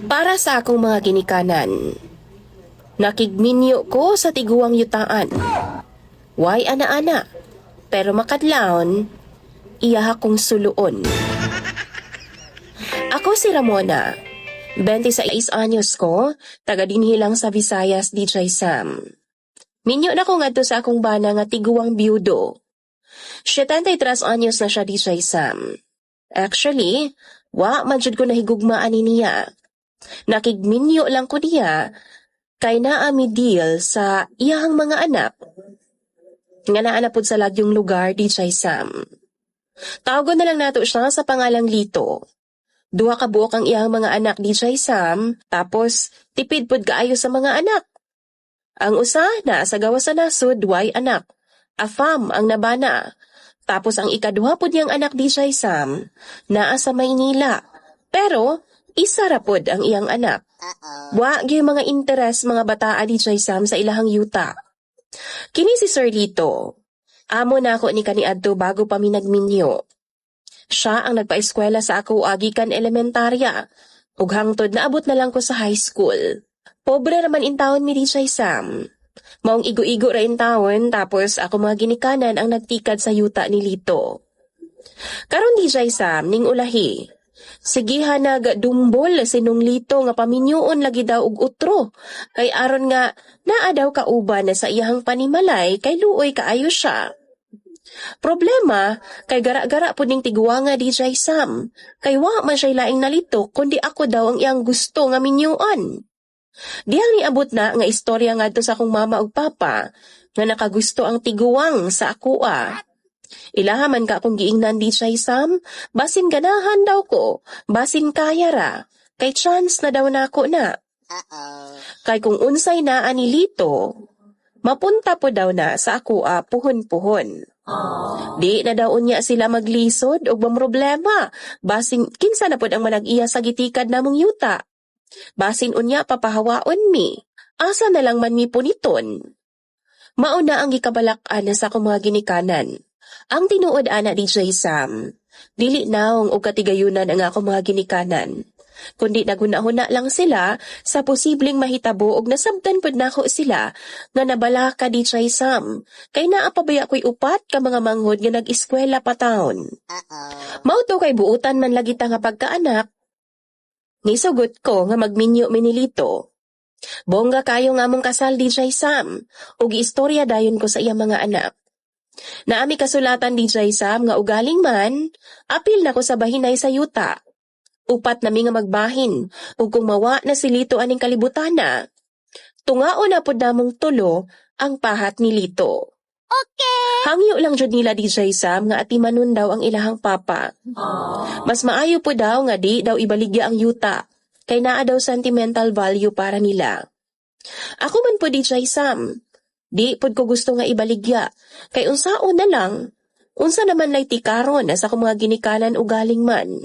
Para sa akong mga ginikanan. Nakigminyo ko sa tiguang yutaan. Way ana-ana, pero makadlawon, iya akong suluon. Ako si Ramona. 26 anyos ko, taga dinhi lang sa Visayas, DJ Sam. Minyo na ko ngadto sa akong bana nga tiguang biyudo. 73 anyos na siya, DJ Sam. Actually, wa man jud ko nahigugma ani niya. Nakigminyo lang ko niya kay naa mi deal sa iyahang mga anak nga naa na pud sa lagyong lugar, DJ Sam. Tawagon na lang nato siya sa pangalang Lito. Duha ka buok ang iyang mga anak, DJ Sam, tapos tipid pud kaayo sa mga anak. Ang usa naa sa gawas sa nasod, way anak. Afam ang nabana. Tapos ang ikaduha pud niyang anak, DJ Sam, naa sa Maynila. Pero isa ra pod ang iyang anak. Wa gyud mga interes mga bataa, DJ Sam, sa ilahang yuta. Kini si Sir Lito. Amo na ako ni kaniadto bago pa mi nagminyo. Siya ang nagpaeskwela sa ako gikan elementarya. Ug hangtod naabot na lang ko sa high school. Pobre raman intawon mi, DJ Sam. Maong igo-igo ra intawon, tapos ako mga ginikanan ang nagtikad sa yuta ni Lito. Karon, DJ Sam, ning ulahi. Sige nag dumbol si nung Lito nga paminyoon lagi daw og utro. Kay aron nga naa daw kauban sa iyahang panimalay kay luoy kaayo siya. Problema, kay gara-gara pud ning tiguanga, DJ Sam. Kay wa man siya laing nalitok kundi ako daw ang iyang gusto nga minyoon. Dihang niabot na nga istorya ngadto sa akong mama ug papa nga nakagusto ang tiguang sa akoa. Ilaha man ka akong giingnan, DJ Sam, basin ganahan daw ko, basin kaya ra, kay chance na daw nako na. Kay kung unsay naa ni Lito, mapunta po daw na sa akoa puhon-puhon. Di na daw unya sila maglisod og mamroblema, basin kinsa na pod ang manag-iya sa gitikad namong yuta. Basin unya papahawaon mi, asa na lang man mi puniton. Mao na ang gikabalak-an sa akong mga ginikanan. Ang tinuod ana, DJ Sam, dili naong og katigayunan ang akong mga ginikanan, kundi naghuna-huna lang sila sa posibleng mahitabo og nasabtan pud nako sila nga nabalaka, DJ Sam, kay naa pa baya ko'y upat ka mga manghod nga nag-eskwela pa taon. Mao to kay buutan man lagi ta nga pagkaanak. Nisugot ko nga magminyo mi ni Lito. Bongga kayo nga among kasal, DJ Sam, ug giistorya dayon ko sa iyang mga anak. Naa mi kasulatan, DJ Sam, nga ugaling man, apil na ko sa bahinay sa yuta. Upat na mi nga magbahin, ug kung mawa na si Lito aning kalibutana, tungaon na pod namong tulo ang pahat ni Lito. Okay. Hangyo lang jud nila, DJ Sam, nga atimanon daw ang ilahang papa. Mas maayo po daw nga di daw ibaligya ang yuta, kay naa daw sentimental value para nila. Ako man po, DJ Sam, di pod ko gusto nga ibaligya, kay unsaon na lang, unsa naman lay tikaron sa akong mga ginikanan ugaling man.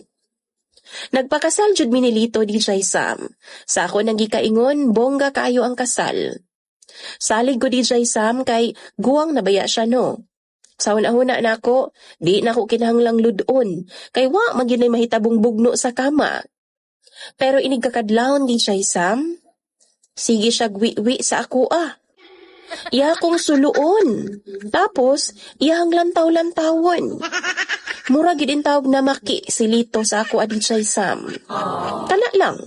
Nagpakasal jud mi ni Lito, DJ Sam. Sa ako nang gikaingon, bongga kayo ang kasal. Salig ko, DJ Sam, kay guwang nabaya siya, no. Sa una-huna nako, di nako kinahanglang ludon, kay wa man gyud mahitabong bugno sa kama. Pero inig kakadlawon, DJ Sam, sige siya gwi-wi sa ako ah. Iya kong suluon. Tapos, iyahang lantaw-lantawon. Mura gid tawag na maki si Lito sa ako, DJ Sam. Kana lang.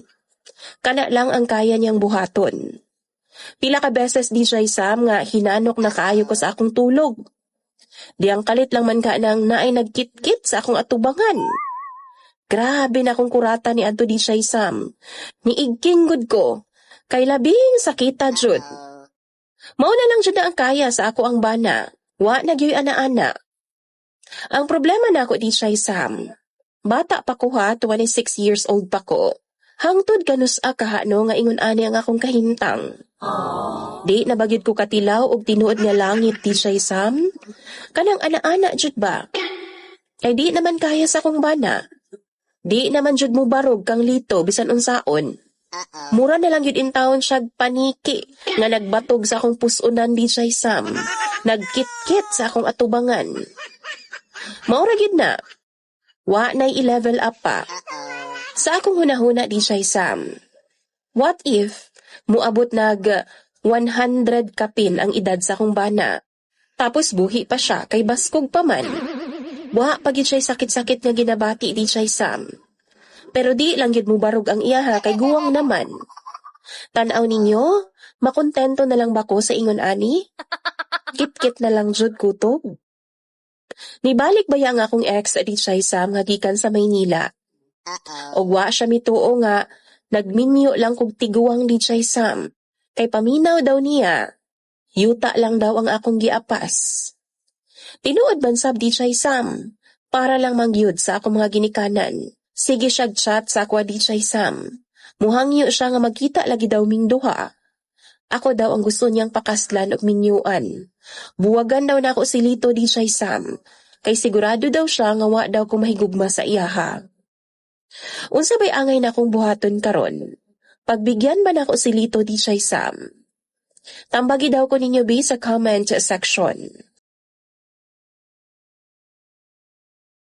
Kana lang ang kaya niyang buhaton. Pila ka beses, DJ Sam, nga hinanok na kaayo ko sa akong tulog. Diyang kalit lang man ka nang naay nagkitkit sa akong atubangan. Grabe na akong kurata ni adto, DJ Sam. Niigking gud ko. Kay labing sakita jud. Mao na lang jud na ang kaya sa ako ang bana. Wa na gyud ana-ana. Ang problema nako, DJ Sam, bata pa ko ha, 26 years old pa ko. Hangtod kanus-a kahano nga ingon ani ang akong kahimtang. Di na ba gyud ko katilaw og tinuod nga langit, DJ Sam? Kanang ana-ana jud ba? Kay di naman kaya sa akong bana. Di naman jud mo barog kang Lito bisan unsaon. Mura na lang yun intawon siya paniki nga nagbatog sa akong pusunan, DJ Sam. Nagkit-kit sa akong atubangan. Maura gid na. Wa nay i-level up pa. Sa akong hunahuna, DJ Sam, What if muabot nag 100 kapin ang edad sa akong bana? Tapos buhi pa siya kay baskog pa man. Wa pa gyud siya sakit-sakit nga ginabati, DJ Sam. Pero di lang gyud mo barog ang iyaha kay guwang naman. Tan-aw ninyo, makontento na lang ba ko sa ingon ani? Kit-kit na lang jud kutob. Nibalik ba ang akong ex, DJ Sam, nga gikan sa Maynila? Og wa siya mituo nga nagminyo lang kog tiguang, DJ Sam. Kay paminaw daw niya, yuta lang daw ang akong giapas. Tinuod man sab, DJ Sam, para lang mangyud sa akong mga ginikanan. Sige siya chat sa ako, DJ Sam. Muhangyo siya nga magkita lagi daw ming duha. Ako daw ang gusto niyang pakaslan og minyuan. Buwagan daw nako si Lito, DJ Sam. Kay sigurado daw siya nga wa daw ko mahigugma sa iyaha. Unsa bay angay nakong buhaton karon? Pagbigyan ba nako si Lito, DJ Sam? Tambagi daw ko ninyo be sa comment section.